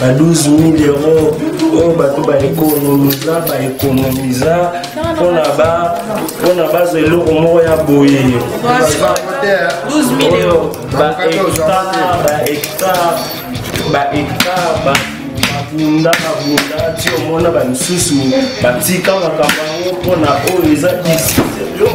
Ba 12 000 euros oyo bato baekonomiza baekonomiza mpona ba mpona bazwa eloko moko ya boye oyo ba hectare ba hectare ba hectare babunda babunda ti omona bamisusu batika makambo yango mpona oyo eza yo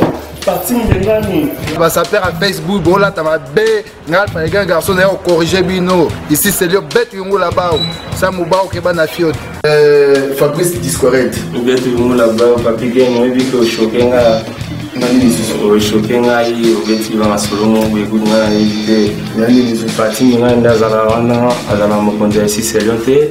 parti mbengani basaper ya facebook bolata mabe Nga alpha grand garçon na yo corriger bino. Ici c'est lieu bête yungu là-bas. Ça mouba ok bana fiot. Euh, Fabrice Discorette. Bête yungu là-bas, papi gen oyebi ke ochoke nga. Nani lisusu? Ochoke ngai obeti ba masolo moko boye kutu ngai nayebi te. Nani lisusu? Pati ngai nde azala wana azala mokonzi ya ici c'est lieu te.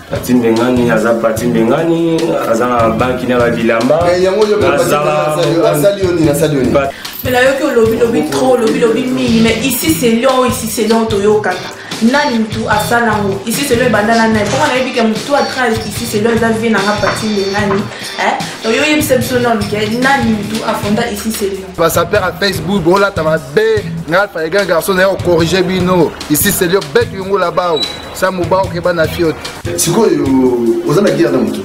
Pati Mbengani aza Pati Mbengani aza na banki na babilamba. Eh, yango yo asali yo nini asali yo nini? Mais nayoki olobi lobi trop olobi lobi mingi mais ici c'est Lyon ici c'est Lyon toyokaka nani mutu asala yango ici c'est Lyon ebanda na nani mpo nayebi ke mutu atra ici c'est Lyon eza vie nanga Pati Mbengani eh donc yo oyebisa biso nanu ke nani mutu afonda ici c'est Lyon. Basaper ya Facebook bolata mabe ngai alpha grand garçon na yo corriger bino ici c'est Lyon bête yungu là-bas. Sa mobao keba na fiote. Sikoyo oza na guerre na moto?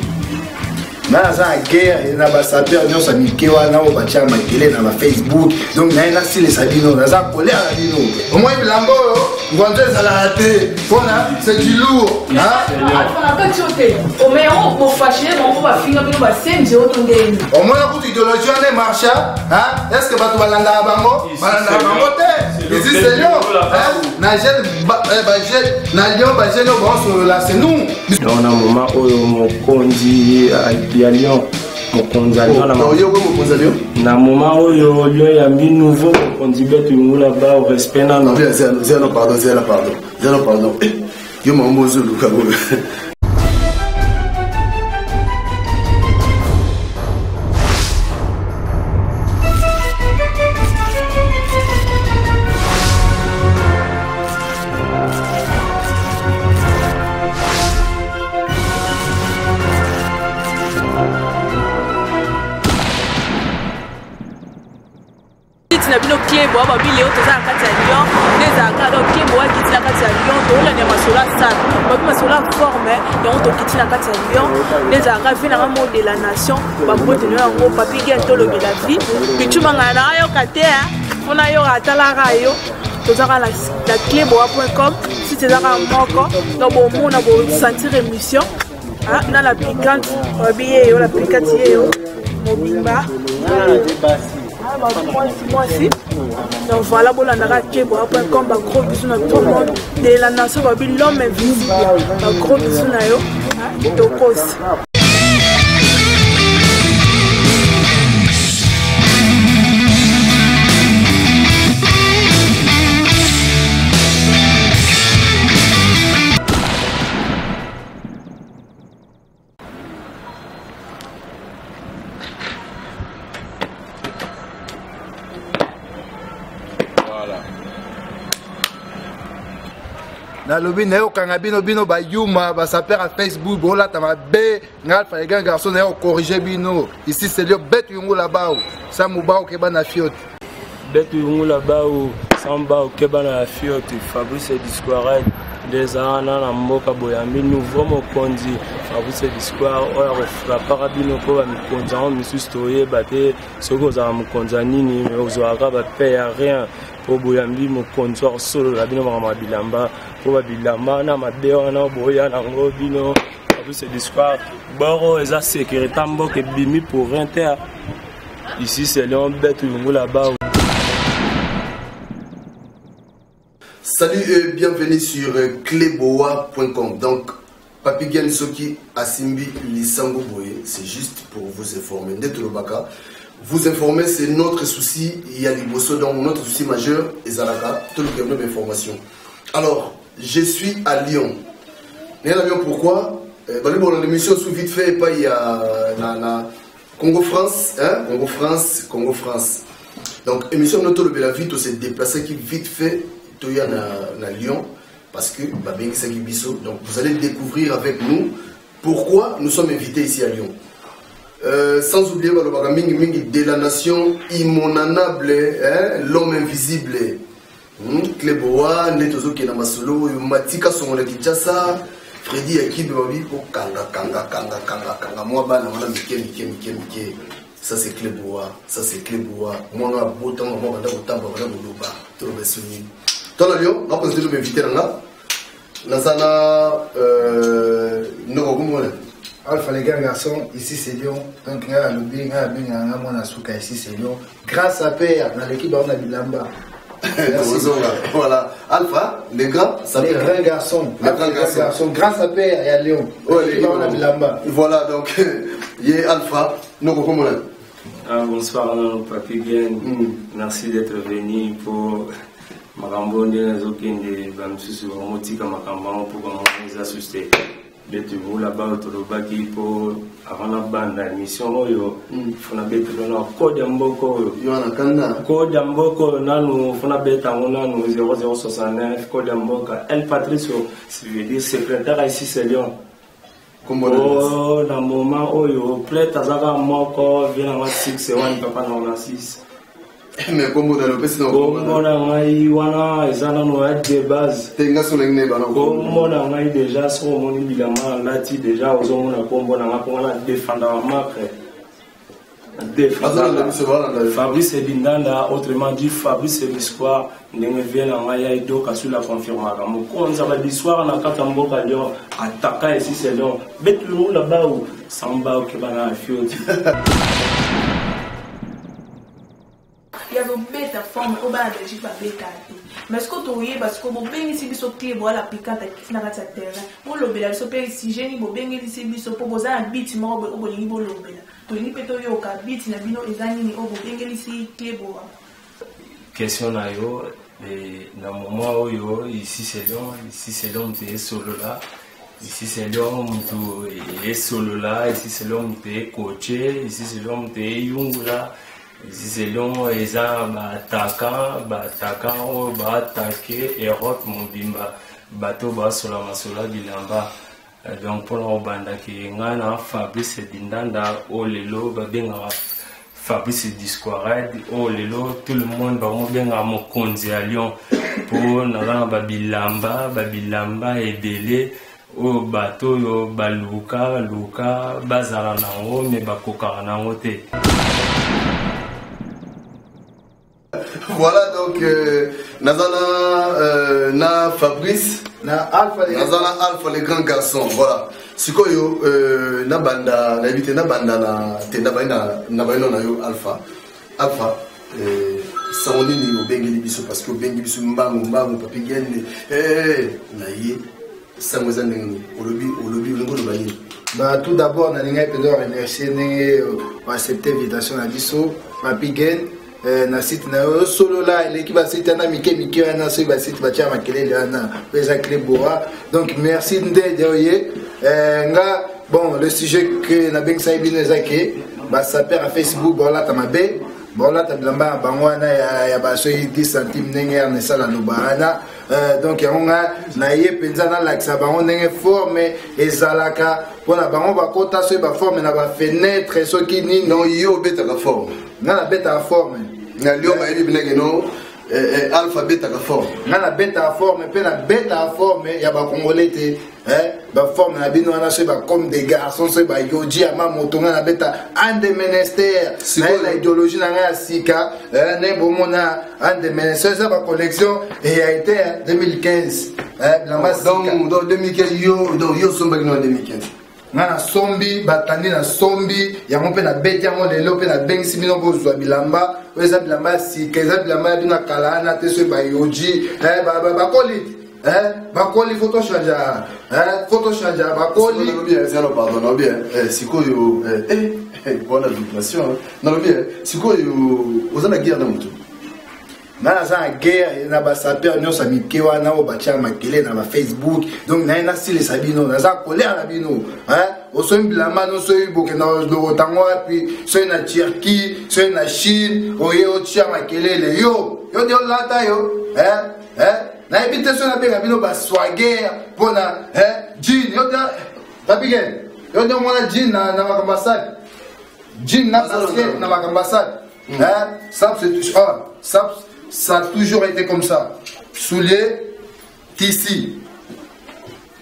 Nga naza na guerre na basaper nyonso ya mike wana oyo batya makele na bafacebook donc naye nasilisa bino naza kolere na bino omoi bilamba oyo ngwanzo ezalaka te mpona c'est du lourd omona kutu idéologie wana emarcha est ce que bato balandaka bango balandaka bango te ici c'est lion na jeune bajeune na lion bajeune oyo baosolola c'est nous. Donc na moment oyo mokonzi ya lion mokonzi ya lion na moment oyo lion yambi nouveau mokonzi betu yungula bao respect nano. Zelo pardon zelo pardon zelo pardon yo mama ozoluka Kiti na bino Cleboa babi leo toza na kati ya Lyon nde ezalaka donc Cleboa kiti na kati ya Lyon toolanda masolo ya sale babi masolo ya forme yango tokiti na kati ya Lyon nde ezalaka vie nanga mot de la nation babote no yango papi gen tolobela vie pichu mangana na ayoka te mpo nayoka atalaka yo tozaka na cleboa.com site ezaka moko donc bomona bosentir émission Ah, na la piquante babi ye yo la piquante ye yo mobimba mwasi mwasi donc voilà bolandaka keboa.com bagros bisous na tout le monde de la nation babi l'homme invisible bagros bisous na yo tokosi. Nalobi naye okanga bino bino bayuma basaper ya facebook bolata mabe ngai alpha le grand garçon naye ocorrige bino ici c'est lieu bête yungu labao sa mobao keba na fiote. Bête yungu labao samba okeba na fiote. Fabrice Disquaret nde eza wana na mboka boyambi nouveau mokonzi Fabrice Disquare oyo akofrapaka bino mpo bamikonzi yango misusu toyeba te soki ozala mokonzi ya nini me ozwaka bape ya rien mpo boyambi mokonzi oyo akosolola bino makambo ya bilamba mpo babilamba na mabe wana boya nango bino. Fabrice Disquare boro eza sécurité mboka ebimi pour rien te. Ici c'est Léon Bête Yungula Bao. Salut et bienvenue sur cleboa.com. Donc, Papi Gen Soki Asimbi Lisango Boye, c'est juste pour vous informer. Ndete Lobaka, vous informer, c'est notre souci. Il y a Liboso, donc notre souci majeur, ezalaka, tout le développement d'information. Alors, je suis à Lyon. Mais à Lyon, pourquoi? Bah, bon, l'émission sous vite fait, pas il y a na, na, Congo France, hein? Congo France, Congo France. Donc, émission Noto le la vie, on s'est déplacé qui vite fait, Toya na, na Lyon, parce que bah, ben, c'est Biso. Donc, vous allez découvrir avec nous pourquoi nous sommes invités ici à Lyon. Sans oublier, bah, le mingi, mingi, de la nation immonanable, hein? L'homme invisible. Cleboa, Netozo qui est dans Masolo, Matika Songo na Kinshasa, Fredi ya Kibe babi kokanga kanga kanga kanga kanga mwa bana wana mike mike mike mike. Ça c'est Cleboa, ça c'est Cleboa. Mwana abotama mwa banda kotamba banda koloba toloba esoni. Tala Lyon, nga président loba invité na nga. Naza na noko komona. Alpha les gars garçons, ici c'est Lyon. Donc nga alobi nga abenga nga mwana suka ici c'est Lyon. Grâce à père na l'équipe on a bilamba. Voilà. Alpha, les grands, ça Les grands garçons. Les grands garçons. garçons. Grâce à père et à Léon. Ouais, on a bilamba. Voilà, donc, il y a Alpha, nous comment Ah, bonsoir, Papi Gen. Merci d'être venu pour makambo nde nazokende bamisusu bamotika makambo yango mpo bango eza susu te bete bola bao tolobaki mpo avant nabanda émission oyo fo nabetela na code ya mboka oyo code ya mboka oyo nanu fo nabeta yango nanu 0069 code ya mboka El Patricio, veut dire secrétaire ici c'est Lyon. Oh, na moment oyo prêtre azaka moko vie nanga 6 wani papa na wana 6. Mais kombo na lopesi na kombo na ngai wana eza nano ya de base. Te nga so ndenge bana kombo na ngai déjà soki omoni bilamba nalati déjà ozomona kombo na ngai mpo wana defendaka marque. Fabrice Dindanda, autrement dit Fabrice Biscoir, ndenge vie na ngai ya edoka sur la confirmaka mokonzi ya badiscoire na kati ya mboka Lyon ataka esise Lyon betulungula bau samba okeba na fioti. Ya kobeta forme oyo bana Belgique babetaka te, mais sikoyo toyeba sikoyo bobengisi biso clé boala pikante akiti na kati ya terrain, bolobela biso mpe sujet nini bobengelisi biso mpo boza na biti moko boye oyo bolingi bolobela. Tolingi mpe toyoka biti na bino eza nini oyo bobengelisi clé boa. Question na yo na moment oyo ici c'est Lyon, ici c'est Lyon moto esolola, ici c'est Lyon moto esolola, ici c'est Lyon moto ekoche, ici c'est Lyon moto eyungula, ici c'est Lyon eza baattaquant, baattaquant oyo baattaque Europe mobimba, bato basola masolo ya bilamba. Donc mpona kobandaki ngai na Fabrice Dindanda oyo lelo babengaka Fabrice Disquared, oyo lelo tout le monde bamobengaka mokonzi ya Lyon, mpo naza na babilamba babilamba ebele oyo bato oyo baluka luka bazala nango me bakokaka nango te. Voilà donc nazana na Fabrice na Alpha les nazana Alpha les grands garçons. Voilà sikoyo na banda na éviter na banda na te na banda na banda na yo Alpha Alpha sango nini obengeli biso parce que obengi biso mbangu mbangu Papi Gene na ye sango eza ndenge nini olobi olobi olingi oloba nini? Bah, tout d'abord nalingai mpenza remercier ndenge oaccepte invitation na biso Papi Gene. Na site na yo solola eleki basite wana mike mike wana soki basite batia makelele wana oyo eza clé boa. Donc merci ndede oye nga. Bon, le sujet que nabengisaki bino eza ke basaper ya Facebook baolata mabe, baolata bilamba ya bango wana ya basoki 10 centime ndenge ya nesala loba wana. Donc yango nga naye mpenza nalakisa bango ndenge forme ezalaka mpona bango bakota soki baforme na bafenetre soki nini. Non, yo obetaka forme. Nga nabetaka forme. Na Lyon bayebi bilenge no Alpha betaka forme. Nga nabetaka forme mpe nabetaka forme ya bakongolais te. Baforme na bino wana soki bacomme des garçons soki bayoji ya mamoto, nga nabeta ande ministère naye na idéologie na ngai ya sika ndenge bomona ande ministère eza bacollection eya ete 2015 bilamba sika. Donc 2015 yo, donc yo osombaki na 2015? Nga nasombi batandi nasombi yango mpe nabeti yango lelo mpe nabengisi bino bozwa bilamba oyo eza bilamba ya sika, eza bilamba ya bino ya kala wana te soki bayoji bakoli te bakoli faut tochange, faut tochange bakoli. Pardon, nalobi sikoyo wana vibration nalobi sikoyo oza na guerre na moto. Nga naza na guerre na basaper nyonso ya mike wana oyo batia makele na bafacebook. Donc naye nasilisa bino, naza colère na bino. Osomi bilamba no soki bokenda lokotango wapi, soki na Turquie soki na Chine, oye otia makelele yo yo nde olata yo. Nayebi te soki nabenga bino baswager mpona jean yo te Papike yo nde omona jean na makambo ya sac, jean na basket na makambo ya sac. Ça, c'est, ah, ça, ça a toujours été comme ça. Souliers, tissu.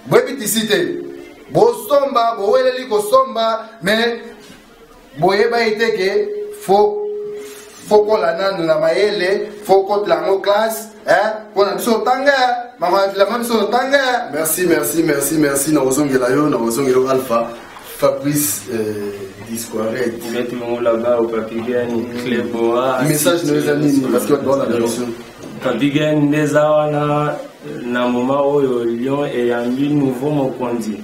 Boyebi tisi te. Bosomba, boweleli kosomba, mais boyeba ye te ke fo fokola nanu na mayele, fo kotela yango classe, mpo na biso otanga, makambo biso otanga. Merci, merci, merci, merci. Nakozongela yo, nakozongela yo Alpha. Fabrice Disquaret. Maître Mongolaba au Papigen, Cléboa. Message na yo eza nini parce que bato baolanda biso. Papigen nde eza wana na moment oyo Lyon eyambi nouveau mokonzi.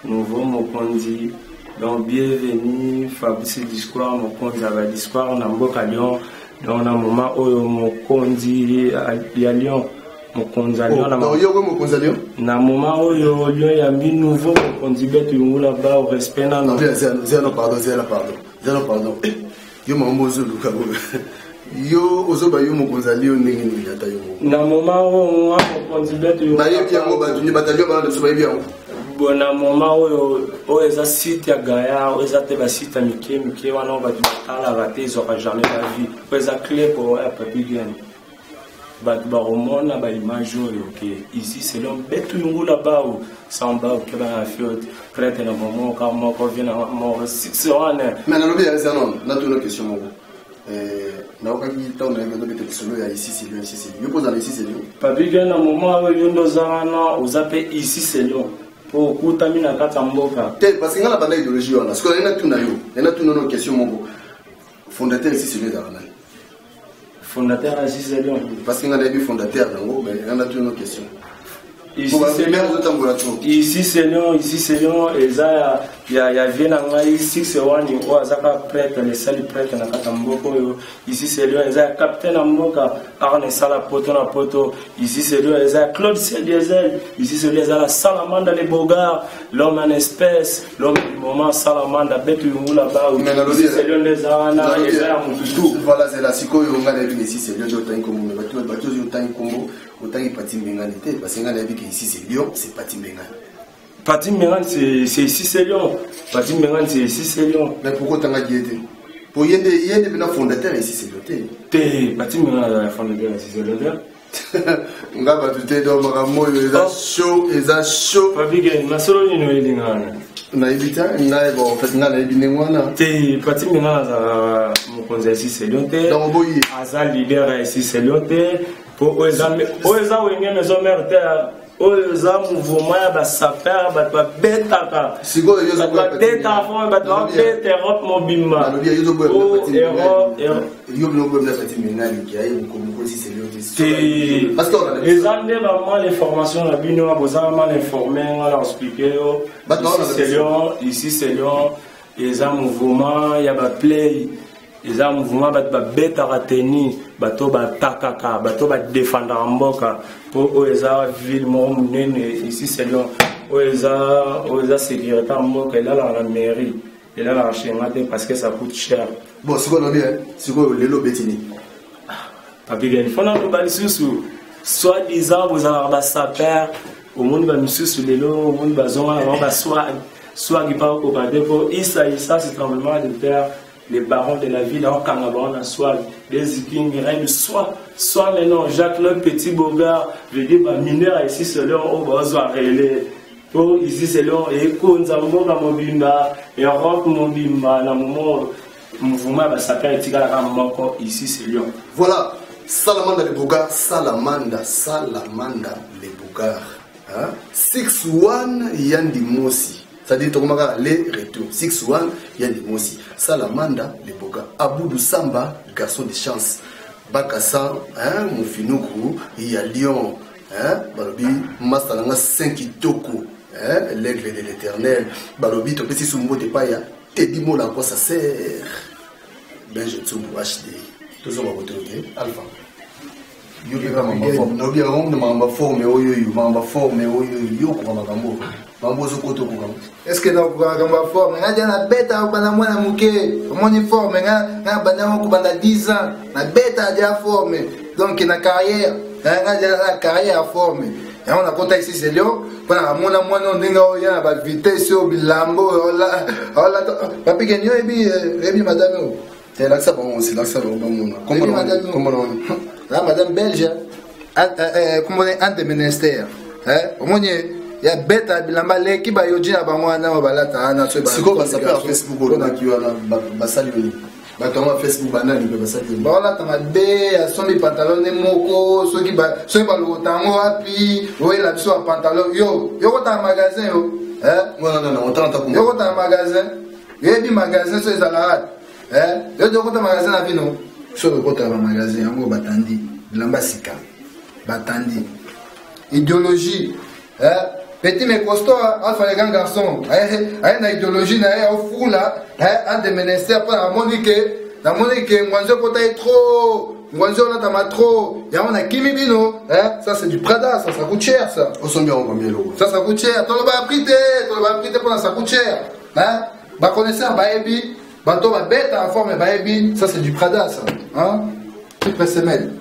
Nouveau mokonzi. Donc bienvenue Fabrice Disquare, mokonzi ya ba Disquare na mboka Lyon. Donc na moment oyo mokonzi ya Lyon, mokonzi ya Lyon na Donc yo mokonzi ya Lyon? Na moment oyo Lyon yambi nouveau mokonzi Betu Yungula ba au respect nano. Non, zéro pardon, zéro pardon. Zéro pardon. Yo mambo ozoluka yo ozoba yo mokonzi ya Lyon ndenge nini ata yo moko. Na moment oyo nga mokonzi Betu Yungula bayebi yango bato ni bato ya Lyon bana biso bayebi yango. Bon, na moment oyo oyo eza site ya Gaia, oyo eza te ba site ya mike mike wana oyo bato batalaka te, ezwaka jamais ba vie. Oyo eza clé pour ya Papi Gen. Bato bakomona ba image oyo ke ici c'est l'homme Betu Yungula Bao, sans bao ke bana fiot, prêtre na moment ka moko vient na mort six wana. Mais nalobi ya eza non, natuna question moko. Naokaki ntango nayaki ozobeta lisolo ya ici c'est Lyon, ici c'est Lyon. Yo mpo ozala ici c'est Lyon? Papi Gen, na moment oyo yo nde oza wana, oza mpe ici c'est Lyon. Po okutami na kati ya mboka. Te, parce que nga na banda idéologie wana. Sikoyo naye natuna yo, naye natuna yo question moko. Fondateur ici c'est Lyon ezalaka nani? Fondateur ya ici c'est Lyon. Parce que nga nayebi fondateur yango, mais nga natuna yo question. Ici c'est Lyon. Ici c'est Lyon, ici c'est Lyon, eza ya vie na ngai 6-1 oyo azaka prêtre, le sali prêtre na kati ya mboka oyo. Ici c'est Lyon, eza ya capitaine ya mboka, Arne Sala poto na poto. Ici c'est Lyon, eza ya Claude Diesel. Ici c'est Lyon, eza la Salamanda le Bogard, l'homme en espèce, l'homme du moment Salamanda Betu Yungula Bao. Mais nalobi, Ici c'est Lyon, eza wana, eza ya mutu. Voilà, c'est la sikoyo nga nayebi ici c'est Lyon, otangi kombo, bato bato otangi kombo, otangi Pati Mbengani te, parce que nga nayebi que ici c'est Lyon, c'est Pati Mbengani. Pati Mbengani, c'est ici c'est Lyon. Pati Mbengani, c'est ici c'est Lyon. Mais pourquoi otangaki ye te? Po ye nde mpe na fondateur ici c'est Lyon te. Te, Pati Mbengani azala fondateur ici c'est Lyon te. Nga bato te, donc makambo oyo eza chaud, eza chaud. Papi Gen, masolo nini oyebi nga wana? Nayebi te, ngai bon, en fait, ngai nayebi ndenge wana. Te, Pati Mbengani azala mokonzi ya ici c'est Lyon te. Donc oboyi. Aza leader ya ici c'est Lyon te. Po oyo eza oyo eza wenge maison mère te. Oyo eza mouvement ya ba sapeur, bato babetaka. Sikoyo yo Bato babetaka fort, bato babeta Europe mobimba. Nalobi yo ozoboya Oh, Pati Mbengani. Europe, Europe. Yo bino oboya Pati Mbengani, ki aye mokomoko ici c'est Lyon te. Te. Parce que on a Eza nde ba mal information na bino, boza mal informé, nga na expliquer yo. Bato Ici baona c'est Lyon, ici c'est Lyon, eza mouvement ya ba play. Eza mouvement bato babetaka tenue, bato batakaka, bato badefendaka mboka. Po oyo eza ville moko monene, ici c'est Lyon. Oyo eza sécurité ya mboka, elalaka na mairie, elalaka chez nga te parce que ça coûte cher. Bon, sikoyo nalobi, hein, sikoyo lelo obeti nini? Papi Gani, fona loba lisusu, soi-disant bozalaka ba sapeur, omoni ba misusu lelo, omoni bazonga na bango ba swag, swag pa okoka te po isa isa ce tremblement de terre. Les barons de la ville en Kangaba, on a soit des Vikings, règne soit maintenant Jacques le petit Bogard, je dis bah mineur ici c'est leur au besoin relais. Pour ici c'est leur et Konzambo Mobimba, Europe Mobimba, na moment mouvement bah ça peut être la moko ici c'est Lyon. Voilà, Salamanda le Bogard, Salamanda, Salamanda le Bogard. Hein? 6-1 Yandi Mosi. C'est-à-dire, Tokomaka, les retours. 6-1, Yandi Mosi. Salamanda, le Boga. Aboudou Samba, garçon de chance. Bakassa, hein, Mofinuku, il y a Lyon, hein, Balobi, Masalanga, 5 Kitoko, hein, l'aigle de l'éternel. Balobi, Topesi Sumbo de Paya, Teddy Mola, à quoi ça sert? Benjo Tsumbu HD. Toujours à côté, Alpha. Yo mpe kaka mamba forme. Nalobi yango na mamba forme oyo oyo, mamba forme oyo oyo, yo okoka makambo. Makambo ozokota okoka. Est-ce que nakoka makambo ya forme? Nga dia nabeta kobanda mwana moke. Omoni forme, nga nabanda yango kobanda 10 ans. Nabeta dia forme. Donc na carrière, nga dia na carrière ya forme. Yango nakota ici c'est Lyon, mpona namona mwana oyo ndenge oya na ba vitesse oyo, bilambo oyo, olata. Papi Ken, yo oyebi madame oyo? Te, lakisa bango aussi, lakisa bango bamona. Kombo na Madame wani, kombo na wani. La madame belge, kombo na Anne de Ministère. Hein? Omoni ye? Ya beta bilamba leki bayoji na bango wana oyo balata wana. Sikoyo basapeurs ya Facebook olobaki wana basali yo nini? Bato yango ya Facebook banani mpe basali yo nini? Baolata mabe, asombi pantalon nde moko, soki balokota yango wapi, oyela biso bapantalon. Yo yokotaka magasin yo, eh? Wana yo kotaka magasin, yoyebi magasin so ezalaka, eh? Yo tokota magasin na bino, soki okotaka bamagasin yango, batandi bilamba sika, batandi idéologie, eh? Petit mais costaud, Alpha le grand garçon aye na idéologie na ye, aofula un des ministères mpo namoni ke ngwanzi okota ye trop, ngwanzi olatama trop, yango nakimi bino. Ça, c'est du Prada, ça, ça coûte cher, ça. Osombi yango combien eloko? Ça, ça coûte cher. Toloba prix te, toloba prix te mpona ça coûte cher, hein? Baconnaisseur bayebi, bato babeta en forme bayebi. Ça, c'est du Prada, ça, hein? Triple semelle.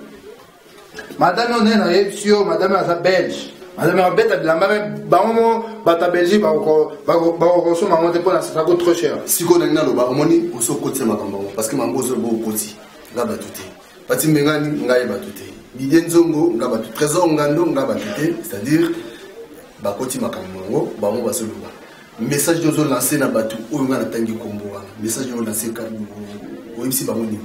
Madame oyo nde nayebisi yo, madame aza belge, madame abeta bilamba, me bango mo bato ya Belgique bakokosomba yango te mpona ça coûte trop cher. Sikoyo nangi naloba, omoni, oso okotisa makambo yango parce que mambo ozoloba, okoti nga bato te. Pati Mbengani, ngai bato te. Didie Nzongo, nga bato. Trésor Ngando, nga bato te. C'est-à-dire bakoti makambo yango, bango bazoloba. Message nde ozolance na bato oyo ngai natangi nkombo wana, message nde olance, oyebisi bango nini?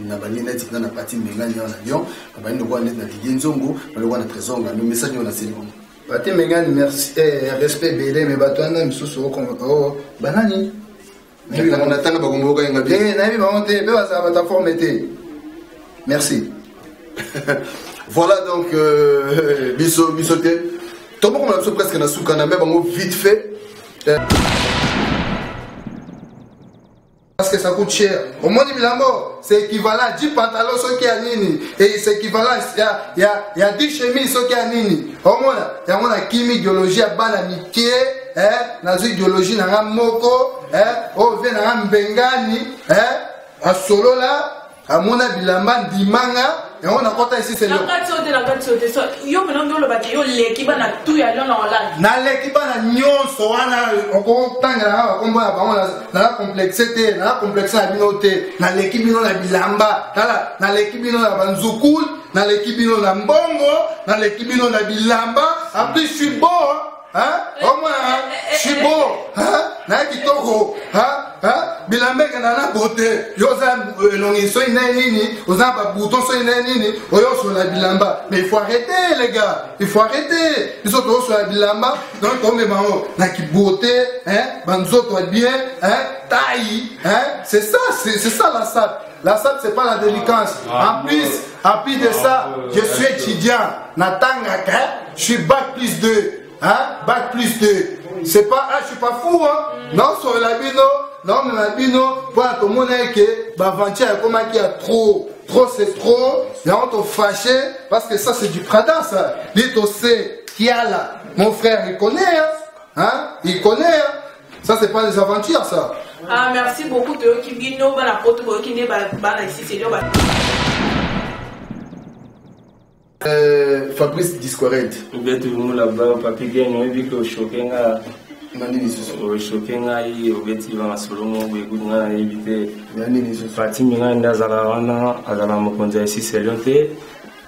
Na bangi neti nga na Pati Mbengani awa na Lyon, na bangi lokola neti na Didie Nzongo, na lokola na Trésor Ngando, message nde olance bango? Pati Mbengani, merci, respect ebele. Me bato wana misusu banani? Natanga bakombo okayenga. Bien, nayebi bango te, mpe bazala bato ya forme te. Merci. Voilà, donc biso biso te, tobokoma na biso presque na suka na me bango vite fait. Parce que ça coûte cher. Omoni bilambo, c'est équivalent à 10 pantalons soki ya nini, et c'est équivalent ya 10 chemises soki ya nini. Omona yango, nakimi idéologie ya bana mike, eh, nazwi idéologie na nga moko, eh, oyo vie na nga Mbengani, eh, asolola, amona bilamba, ndimanga yango, nakɔta esi. Na kati oyo te, na kati oyo te. So yo mpena nde olobaki yo leki bana tu ya Lyon na Hollande? Naleki bana nyonso wana okotangela nga bakombo na bango. Naza complexe te, naza complexe na bino te. Naleki bino na bilamba, tala, naleki bino na banzukul, naleki bino na mbongo, naleki bino na bilamba. En plus, je suis beau, hein? Omona, je suis beau, hein? Naye kitoko, hein? Hein? Bilamba ekenda na beauté. Yo oza elongi soki na nini, oza na babouton soki na nini, oyo osola bilamba. Mais il faut arrêter, les gars, il faut arrêter. Biso tozosola bilamba, donc tomema yango na kibeauté, hein? Banzoto ya bien, hein? Taille, hein? C'est ça, c'est ça la sape. La sape, c'est pas la délinquance. En plus de ça, je suis étudiant, natangaka, je suis bac plus 2, hein? Bac plus 2, c'est pas, ah, je suis pas fou, hein? Naosolela bino, naomema bino mpona tomona eke baaventure ekomaki ya trop. Trop, c'est trop. Yango tofâché parce que ça, c'est du Prada, ça. Lito C Kiala, mon frère, il connaît, hein, hein? Il connaît, hein? Ça, c'est pas des aventures, ça. Ah, merci beaucoup. Toyoki bino bana poto, boyoki nde bana esi ba Fabrice Disquared. Obeti mula ba Papi Gen, oyebi ke oshoke nga. Na nini lisusu? Oshoke ngai, obeti bamasolo moko ekuti ngai nayebi te. Na nini lisusu? Pati Mbengani nde azala wana, azala mokonzi ya esiselion te.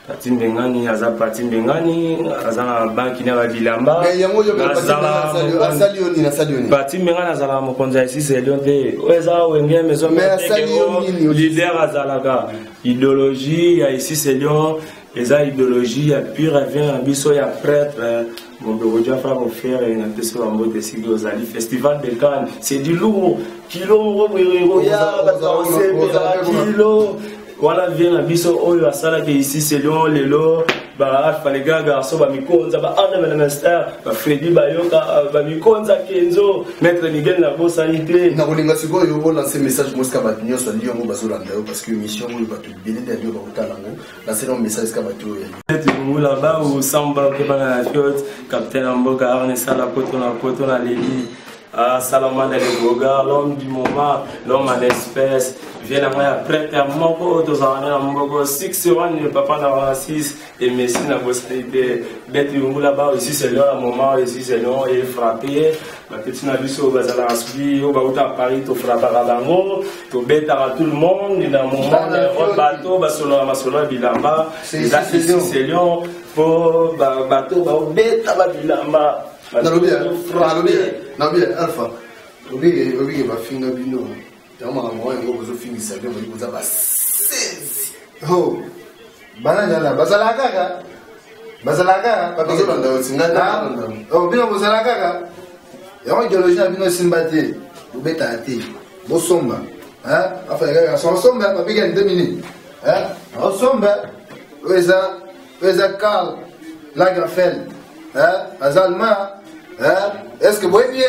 Pati Mbengani aza Pati Mbengani, aza na banki na babilamba. Mais yango yo asali yo nini? Asali yo nini? Pati Mbengani azalaka mokonzi ya esiselion te. Oyo eza Wenge Maison. Mais asali yo nini? Leader azalaka idéologie ya esiselion, eza idéologie ya pure vient na biso ya prêtre Mobeko Jafa Kofere. Napesi bango te siki ozali Festival de Cannes, c'est du lourd, kilo moko boye ekoya, bato bakosepela kilo wana. Vie na biso oyo asalaki ici selion lelo, ba les gars garçon, bamikonza, ba Andemester, bafredi bayoka, bamikonza Kenzo, maître Miguel, nabosani te. Nakolinga sikoyo olance message mosika bato nyonso ali yango bazolanda yo, parce que émission oyo bato ebele nde ali bakotala yango. Lancer no message esika bato oyo. Ngula bau samba okebana na fiot, capitaine ya mboka Arne Sala, poto na poto na leli. Ah, Salomon le Boga, l'homme du moment, l'homme en espèce. Vient na ya prêtre ya moko oyo tozala na mboko 6 1 papa na 6 et Messi na bosani te. Bet ngula ba ici c'est le moment, ici c'est long et frappé. Bapeti na biso bazalaka soki oyo bauta Paris, tofrapaka bango, tobetaka tout le monde na moment. Bato basololaka masolo ya bilamba, eza ici c'est Lyon, mpo bato baobeta babilamba. Nalobi nalobi nalobi Alpha, obike obike bafinga bino yango makambo wana, yango bozofingisa bino, boli boza basenzi. Oh, banani wana bazalaka kaka, bazalaka kaka. Bazolanda yo ti ngai nalanda. Oh, bino bozalaka kaka yango, idéologie na bino esimba te, bobetaka te, bosomba afanya kaka sosomba babika ni 2 minutes osomba. Oyo eza Karl Lagerfeld, aza allemand. Est ce que boyebi ye?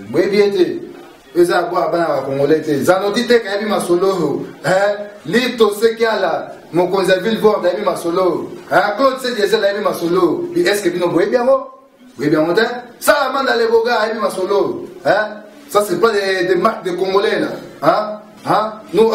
Boyebi ye te. Oyo eza abwa bana bacongolais te. Zanoti te kayebi masolo oyo. Lito Sekiala, mokonzi ya Vilvoorde, ayebi masolo oyo. Claude Cediesel ayebi masolo oyo. Est ce que bino boyebi yango? Boyebi yango te. Salamanda Leboga ayebi masolo oyo. Ça, c'est pas des marques de Congolais là, hein? Hein? Nous,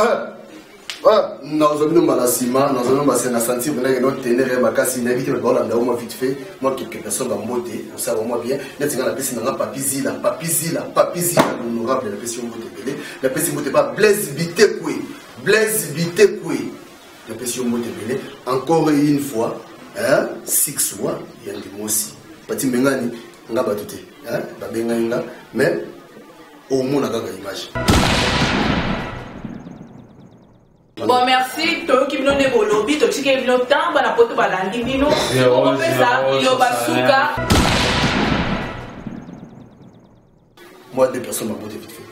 Nazwa bino mbala nsima, nazwa bino mbala na sentir ndenge no tenere makasi. Nayebi te bato baolanda yo mwa vite fait, mwa quelques personnes bambote osala mwa bien. Neti nga napesi nanga Papi Zila, Papi Zila, Papi Zila l'honorable, napesi yo mbote ebele. Napesi mbote pa Blaise Bitekwe, Blaise Bitekwe, napesi yo mbote ebele encore une fois, hein? 6 wa ya ndimosi pati mbengani nga bato te, babengani nga, mais omona kaka image. Bon, merci. Toyoki bino nde bolobi, totikeli bino ntango, bana poto balandi bino, okopesa liloba suka. Moi, deux personnes bambote vite fait.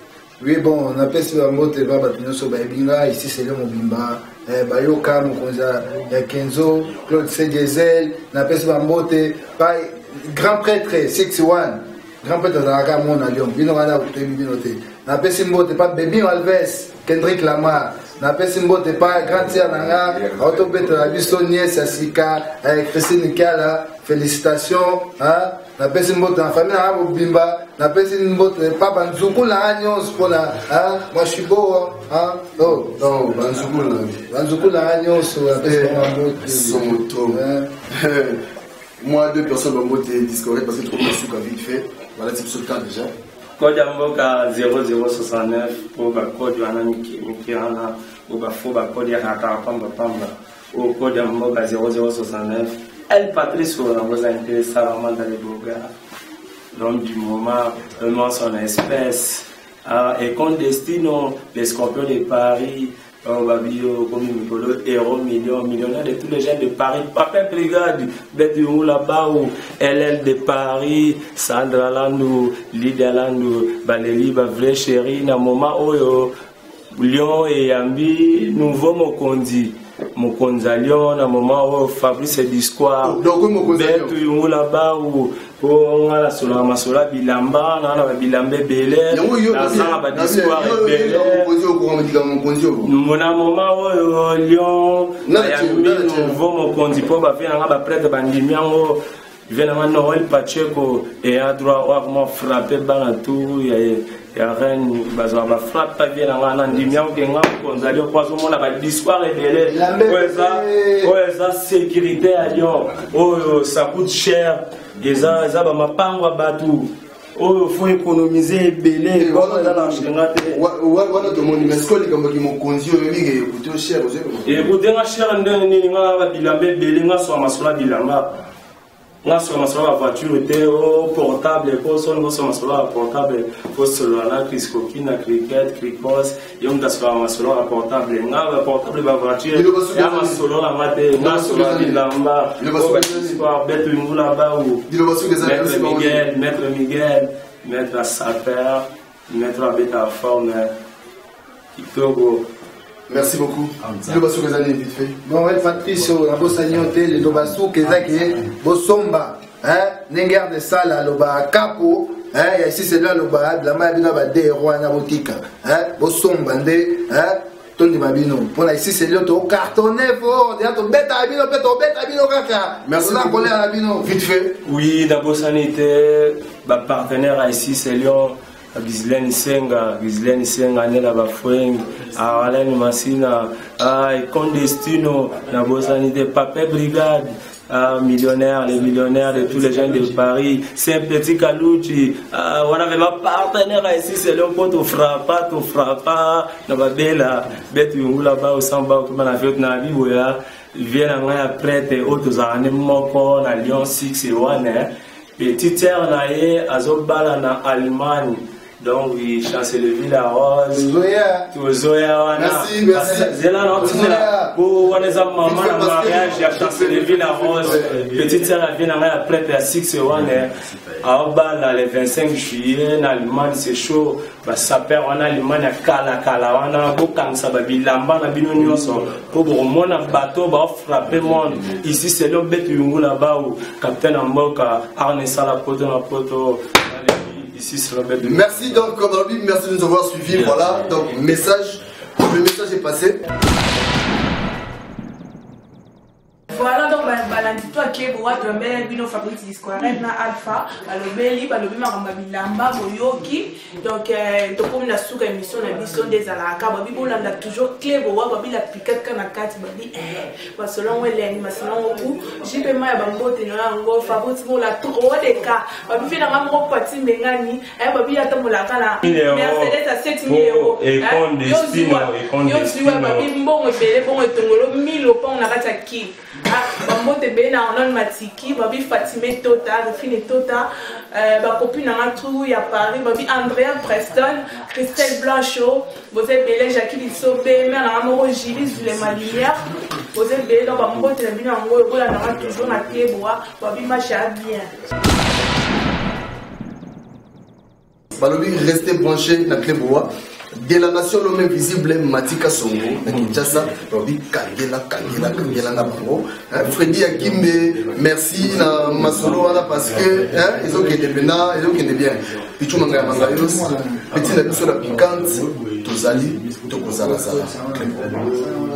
Oui, bon, napesi bambote ba bato nyonso bayebi nga ici sele mobimba, bayoka mokonzi ya Kenzo, Claude Cdiezel. Napesi bambote pa grand prêtre 61, grand prêtre azalaka mona Lyon, bino wana toyebi bino te. Napesi mbote pa Bebi Alves, Kendrick Lamar. Napesi mbote pa grand tiere na nga aotobetela biso niese ya sika, Christine Kiala, félicitation. Napesi mbote na famille na nga mobimba. Napesi mbote pa banzukulu na nga nyonso mpona mwashiboa. Oh, banzukulu na banzukulu na nga nyonso, napesi bango mbote. Somoto. Moi, deux personnes bambote discoré parce que trop suka vite fait. Voilà, c'est le temps déjà. Code ya mboka 0069, po bacode wana mike wana oyo bafaux bacode ya kaka pambapamba. Oyo code ya mboka 0069. El Patrice oyo nango eza intéressant, Ramanda Leboga, l'homme du moment, vraiment son espèce. Ah, et Condestino, les scorpions de Paris. Oh, Babio, comme Mikolo, héros million, millionnaire de tous les jeunes de Paris, Papa Brigade, Bedou là-bas, LL de Paris, Sandra Landou, Lydia Landou, Baléli, ba vrai chéri, na moment oyo, Lyon eyambi, nouveau Mokondi. Mokonzi ya Lyon na moment oyo, Fabrice Disquoir, Betu Yungula Bau, po nga nasolaka masolo ya bilamba naa na babilamba ebele, nazanga badiscours ebele. Na moment oyo Lyon bayambi nouveau mokonzi, mpo bavie nanga baprêtre bandimi yango. Vie nanga Noel Pacheco eya droit oyo akoma frappe bana tour ya reine, bazwaka bafrappe pa vie nanga na ndimi yango ke nga mokonzi ya Lyon, po azomona badiscours ebele. Oyo eza sécurité ya Lyon oyo, ça coûte cher, eza bamapango ya bato oyo faut économiser ebele, bongo eza na ngenga te. Wana tomoni, mais sikoyo likambo ki mokonzi oyo mingi ekute cher. Ekute nga cher ndenge nini? Nga babilamba ebele, nga soka masolo ya bilamba, nga soka masolo ya voiture te o portable, po soni kosoka masolo ya portable, kosolola na Criskoki na cricket cricos, yo moto asolaka masolo ya portable. Nga baportable, bavoiture ya masolo na nga te. Nga solola bilamba oyo beto ingula bau. Maître Miguel, Maître Miguel, maître saper, maître abeta forme kitoko. Merci beaucoup. Liloba suka eza nini, vite fait? Bon, El Patricio, nabosani yo te. Liloba suka eza ke bosomba ndenge arde sala aloba kapo ya esiseli, aloba bilamba ya bino ya bade wana, botika bosomba nde tondima bino mpona esiseli oyo tocartonne fort deja, tobetaka bino mpe tobeta bino kaka, toza kolera na bino. Vite fait. Oui, nabosani te bapartenaire ya esise Lyon, Gislaine Senga, Gislaine Senga nde na bafreng, Arlene Masina, Condestino, nabosani te Pape Brigade, ah, millionnaire, les millionnaires de tous les gens de Paris, c'est petit Kaluchi, ah, on avait ma partenaire ici, c'est le pot au frappa, au frappa, na babela, betu yungula ba au samba, comme na fait na biboya, vie na ngai ya prêtre oyo tozalaka nde moko na Lyon 6 wana. Petite sœur na ye azobala na Allemagne. Donc Chancellerie la Rose. Tozoya wana. Zela na otindela po wana eza mama na mariage ya Chancellerie la Rose. Petite sœur ya vie na ngai ya prêtre ya 6 wana aobala le 25 juillet na Allemagne, c'est chaud. Ba sapeur wana Allemagne ya kala kala wana bokangisa ba bilamba na bino nyonso po bokomona bato ba frapper monde. Ici c'est le betu yungula bawu capitaine ya mboka Arne Sala poto na poto. Ici c'est le betu. Merci donc Balobi, merci de nous avoir suivis. Voilà, donc message, le message est passé. Voilà donc balandi to akebo wa tombele bino Fabrice Disquaret na Alpha balobeli balobi makambo ya bilamba boyoki donc tokomi na suka émission na biso nde ezalaka babi bolanda toujours clé bowa babi la piquette ka na kati babi masolo yango elengi masolo yango ku JP Maya bambote na yango Fabrice Mola trop de cas babi mpe nanga moko pati mbengani babi atambolaka na Mercedes à 7000 euros yo zuwa babi mbongo ebele bongo etongolo 1000 opango na kati ya kili bambote ebele na Arnold Matiki babi Fatime Tota Rufine Tota bakopi nanga trou ya Paris babi Andrea Preston Christelle Blanchot boza ebele Jacques Lisobe mère nanga moko Julie Zulema Lumière boza ebele donc bambote na bino yango obolandanga toujours na Keboa babi match ya bien. Balobi restez branché na Cleboa de la nation l'homme invisible Matika Songo na Kinshasa balobi kangela kangela kangela na bango. Freddy Akimbe merci na masolo wana parce que hein ezokende pena ezokende bien Pichu manga ya manga yos petit na biso la piquante tozali tokozala zala Cleboa.